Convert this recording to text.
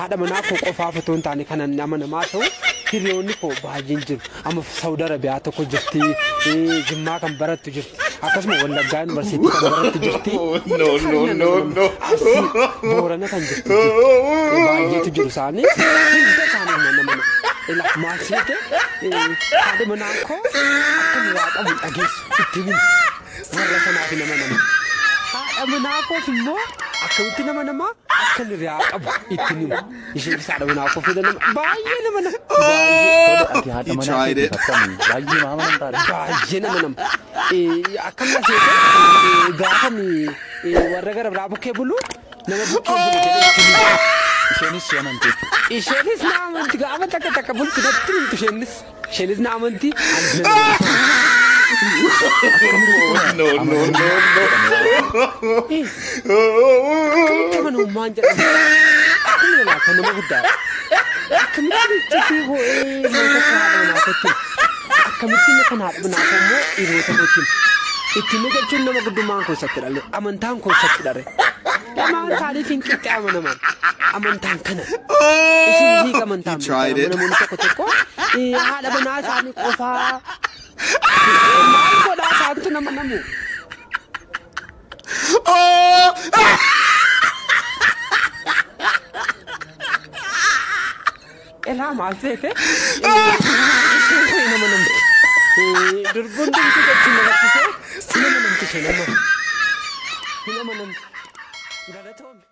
Haadha manaa koo qofaaf otoo hin taane kanan amanamaa ta'u hiriyoonni koo baay'een jiru. Amma Saudi Arabiyaa tokko jirti, Jimmaa kan barattu jirti, akkasuma Wallaggaa Yuunivarsiitii kan barattu jirti. No, no, no, no. Arsii Boorana kan jirtu jirti. Baay'eetu jiru isaanii hunda isaanii nan amana. Ilaa maal seete, haadha manaa koo akka miraa qabu dhageessu itti himu. Warra sanaaf hin amanamu. Haadha manaa koof immoo akkamitti nama namaa akka hiriyaa qabu itti himu. Isheenis haadha manaa koof nama baay'ee nama nama. Baay'ee. Ati haadha He manaa tried keetiif it. akkamii? Baay'ee maa amanamtaadha? Baay'ee nama nama. Akkam na seete, gaafa warra gara biraa bukkee bulu nama bukkee bulu jedhee itti himu. Isheenis si amante jechuudha. Isheenis na amanti, gaafa takka takka bulti natti himtu isheenis. Isheenis na amanti, anis na amanti. No, no, no, no. Akkamitti amanamummaan jedhama? Akkuma laata nama guddaadha. Akkamitti iccitii ho'ee nama tokko haadha manaa kootti hima? Akkamitti inni kan haadha manaa koo immoo hiriyoota kootti hima? Itti hime jechuun nama guddummaan koo isatti dhale. Amantaan koo isatti dhale. Lamaan isaaniif hin qixxe amanaman. Amantaan kana. Isin hiika amantaan He tried beektan. it. Namoonni tokko tokko haadha manaa isaanii qofaa maal godhaa isaantu nama namu. Oh! Elaa maal seete, isheen kun nama namti. Durbuun dimtuu jechuun na rakkisee nama namti isheen amma. Hin amanamti. Galatoomi.